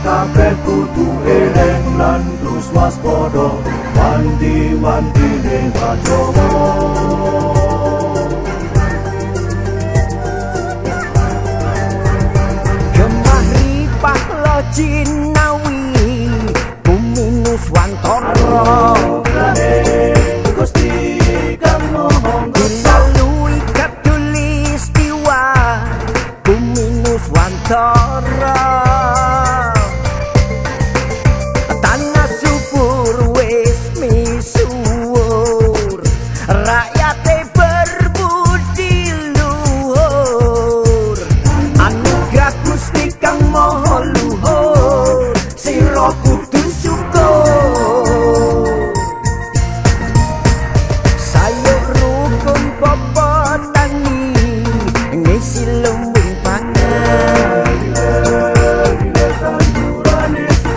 Kabeh kudu eling lan terus waspada, wanti-wantine Jawa. Gemah ripah lo jinawi, bumi nuswantara. Gusti kang Maha Ngersa. Dilalui katulistiwa, bumi nuswantara. Tanah subur wis misuwur, rakyate berbudi luhur. Anugerah Gusti kang Maha Luhur, sira kudu syukur. Sayuk rukun popo tani, ngisi lumbung pangan.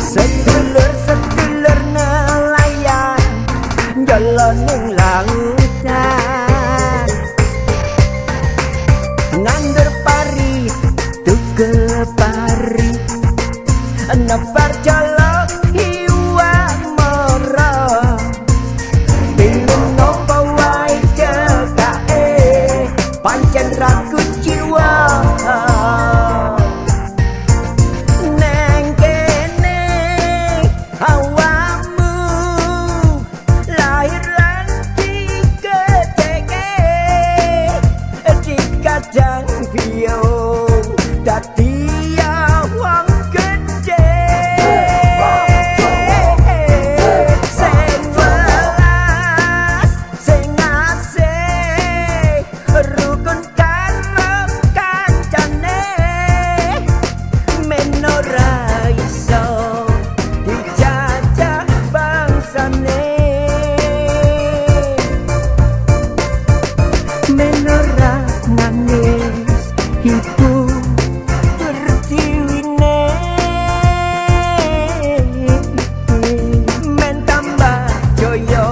Sedulur-sedulur nelayan, jala ning lautan. Nandur pari, tugel pari, nebar jala iwak mara. Pingin nopo wae cekake, pancen ra kuciwa. Neng kene awamu lahir lan dikeceke, dikajang biyung dadi wong gedhe. Sing welas sing asih, rukun karo kancane, men ora iso dijajah bangsane. Men ora nangis ibu pertiwine, men tambah jaya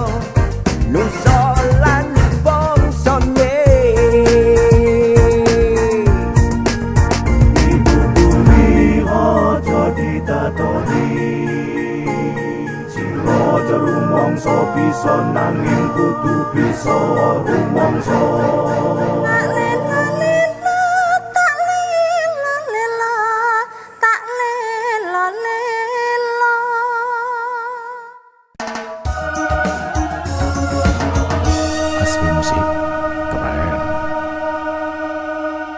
nusa lan bangsane. Ibu bumi aja ditatoni, sira aja rumangsa bisa nanging kudu bisa rumangsa.